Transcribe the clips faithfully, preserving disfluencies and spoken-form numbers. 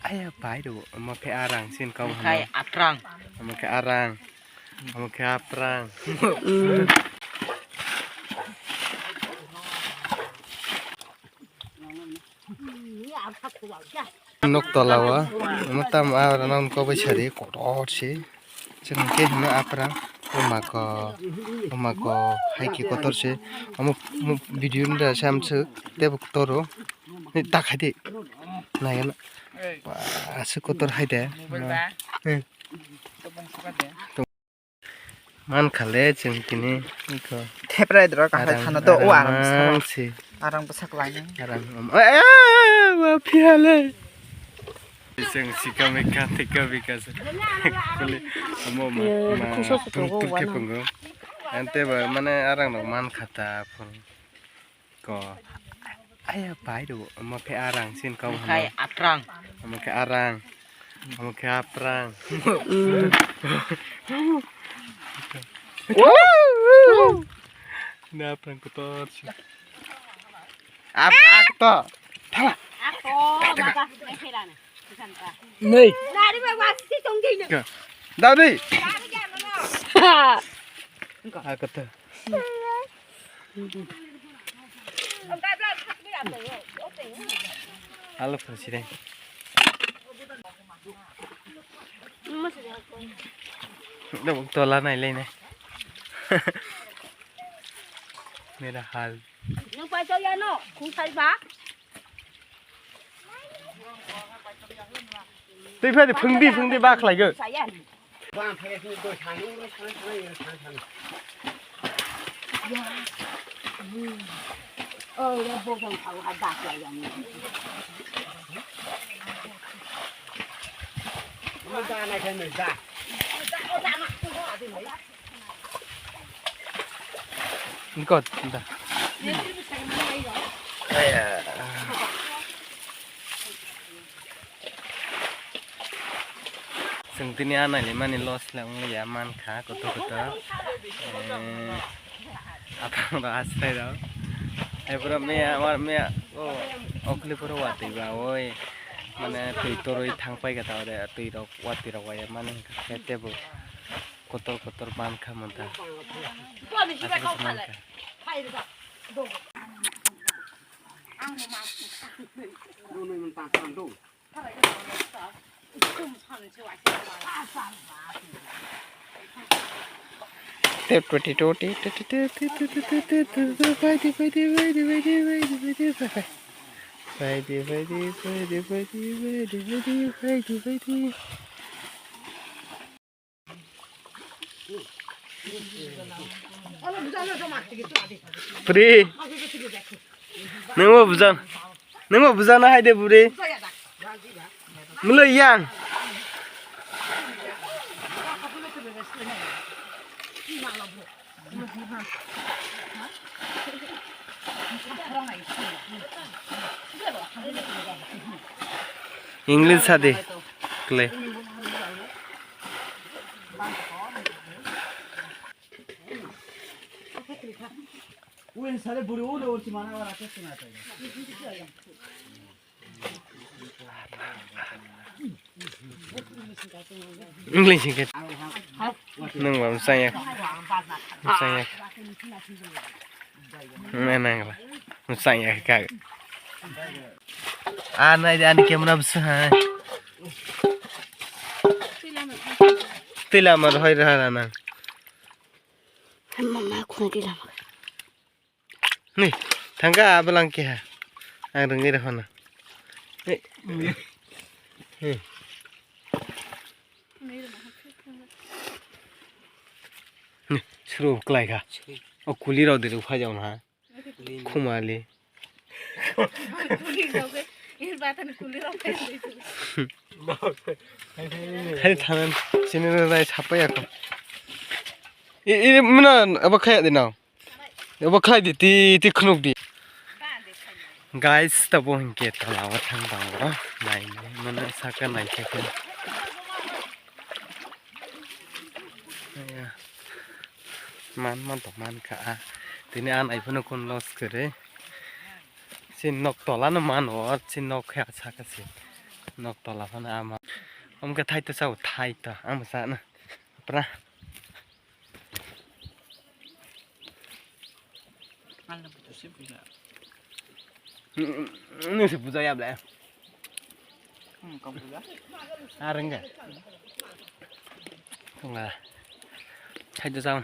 Aya pai do, omo khe arang sin kau hano. Khai atrang. Omo khe arang. Omo khe aprang. Nok tola o, omo tam arang kau bai sari kotor si. Chwng khe hino aprang. Omako, omako hai khe kotor se. Omo, omo video ni da sam se tebo kotor o. Ni ta khai di. Nai gana. Ba, aswk kotor hai de. Hmm. Man khale chwng tini iko. Theprai dro kahai arang, thana do o arang mang si. Arang bwsak lainai. Arang om. Eh, eh, eh, ma phiyale. Chwng sikha mikha thikha bikha se. Kuli omo ma, eh, ma khungsa se tur tongo tur khe wana. Pungo. Ante ba mane arang rok man khata phung. Ko. Aya pai do, omo khe arang sin kau khai hano. Atrang. Omo khe arang. Omo khe aprang. Mm. Na aprang kotor si. Ap, ak to. Thala. Nei. Dadi. Ak to. Alo phun sire. Dawk tola nai lai nai. Mera hal. Nung pai chau ya no, khung sai ba. Twi phai de, phung di, phung di, ba khlai go. Sa ya. Ikot, da. Chwng tini a nailaimani loss le wngya, mankha kotor kotor. Eh, apang rok aswk rok. Hai pura meya, war meya, o, okli pura watwi ba, oi. Mane twi torwi thang paikha ta ore, twi rok watwi rok waya mani hwnkha khe tebo. Kotor kotor mankha manta. Aswk se mankha. Tep twenty twenty. Free. Nungbo bujan. Nungbo bujana hai de buri. Mulo yang. English sadi. Kle. English hwnkhe nwng ba mwchang ya. Mwchang ya. Nwng nang ba mwchang ya khe kag. Ah, nai de ani camera bwswk hai. Twi lama rohoi rohora nang. Mama khunui twi lama. Ni, thangka abwlang keha. Ang rwngwi rw phano. Ni. Ni. Ni, suru kwlai kha. O kuli rok de rw phai jao na. Khumali. Hai thanan sini rai sapai ako. I, i, muna abo khaya de nao. Abo khlai di, ti, ti khunuk di. Guys, tabo hinkhe tola o thang tongo. Nai, mane saka nai khe khe. Man, man to man kha. Tini a nai phano kun loss kwrwi. Chini nok tola no mano, chini nok khe saka se. Nok tola phano ama. Omkhe thai to chao, thai to. Ama sana. Pra. Nung se puja ya ble. Arengga. Tunga. Thai to chao.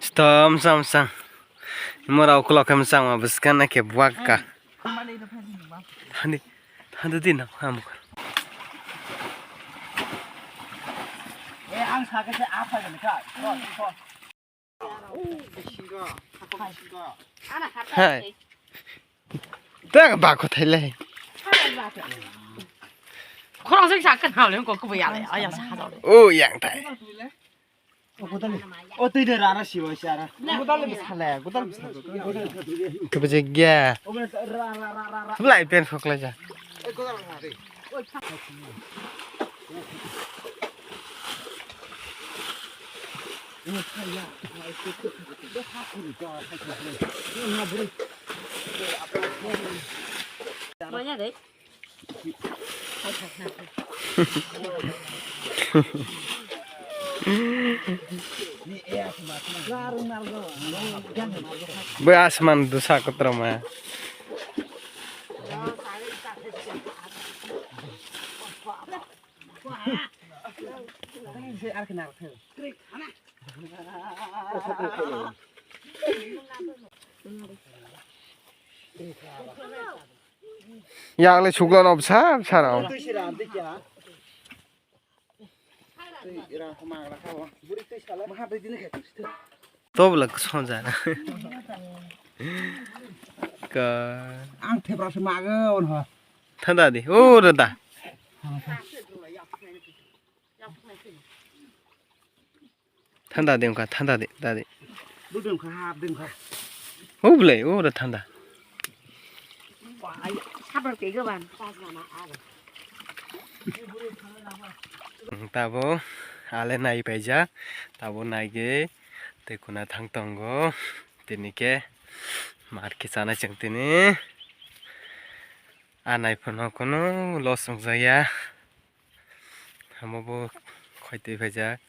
Stom sam sam. Mora ukulok hem sam bwskan na ke buak ka. Thandi, thandi din na ham. Hai. Tang ba ko thai le. Khorang sing sa kan hau le ko ko ya le. Ayang sa ha le. O yang thai. O twi de rara siwa sara. Godal bisa le, godal bisa. Kebeje gya. Lai pen sok lai ja. Manya deh. Bai asman dosa kotorma. Yakle sukla no bwsa bwsa rw. Tobla sonja. Ka. Ang thepra se mago on ho. Thanda di. O rada. Thanda de wngkha, thanda de, da de. Bwdwng kha, hap dwng kha. Hub le, oro thanda. Sabar tei gabang. Tabo ale nai paijak, tabo naigwi tei kuna thang tongo. Tini khe mar khe chanai chwng tini. A nai phano kunu loss wngjakya. Omo bo khoi twi paijak.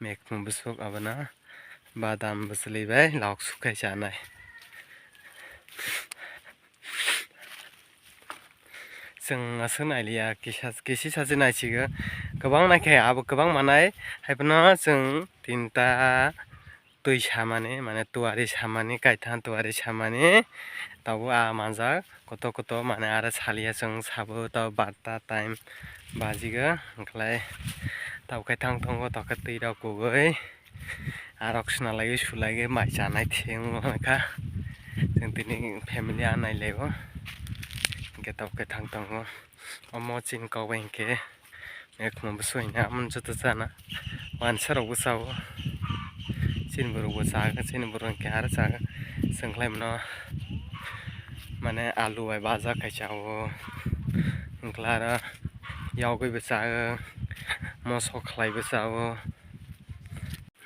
Mekmung bwswk abono badam bwchwlwi bai lok suk khai chanai. Chwng aswk nailiya, kisa, kisi sachi naichigo. Kwbang naikhe abo kwbang manai. Haiphano chwng tinta twi samani, mane tuari samani, kaithang tuari samani. Tabuk a manjak. Koto koto mane aro saliya chwng sabo to barta time bajigo, hwnkhlai tabukhe thang tongo tokhe twi rok kugui arok swnalaiwi sulaigwi mai chanai thengma kha. Chwng tini family anai laibo hwnkhe tabukhe thang tongo. Omo chini kok bai hinkhe. Ekma bwswk hwnwi amoni joto chana wansa rokbo chao. Chini borokbo chagwi, chini borok hinkhe aro chagwi. Chwng khlaimano mane alu bai baja khai chao. Hwnkhe aro yogwibo chagwi, moso khlaibo chao.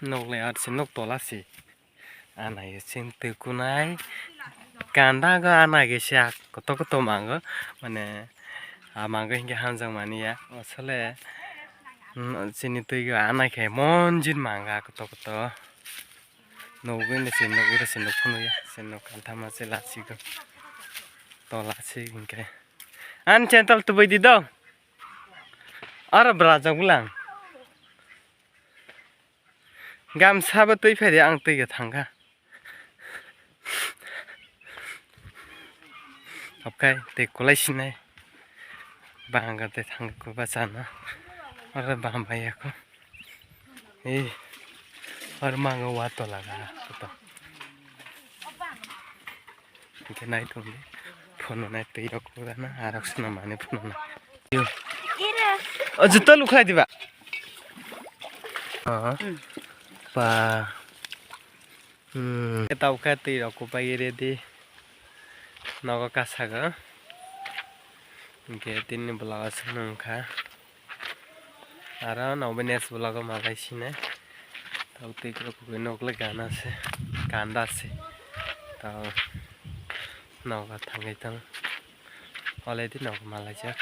Nok le aro se nok tola se. Anai chwng twi kunai kanda go anai khe sia koto koto mango mane a mango hinkhe hamjak mani ya asole chini twi go anai khe monjin manga koto koto nugwi no chini nugwi chini phunu ya chini nuk kantha ma se lachigwi tola se hinkhe ani channel tubui di do aro bwlajak bwlang. Gamsa bo twi phai de ang twi go thang kha. Okai tei kulai sinai. Bahang ga tei thang kha bachana. Oro baham bai ya kho. Ei. Oro mango wa tola ga. Hwnkhe nai tongdi phunuknai twi rok kwbana arok swnam manwi phunuknai. O juta lukhai diba? Ah. Pa. Hmm. Tawkha twi rok kwbai ready. Nogo kasago. Hwnkhe tini vlog aswk nung kha. Aro nokbai next vlog o malai sine. Tao twi kwrwk kwrwk nok le gana se, ganda se. Tao Nogo thangwi thang. Already nogo malaijak.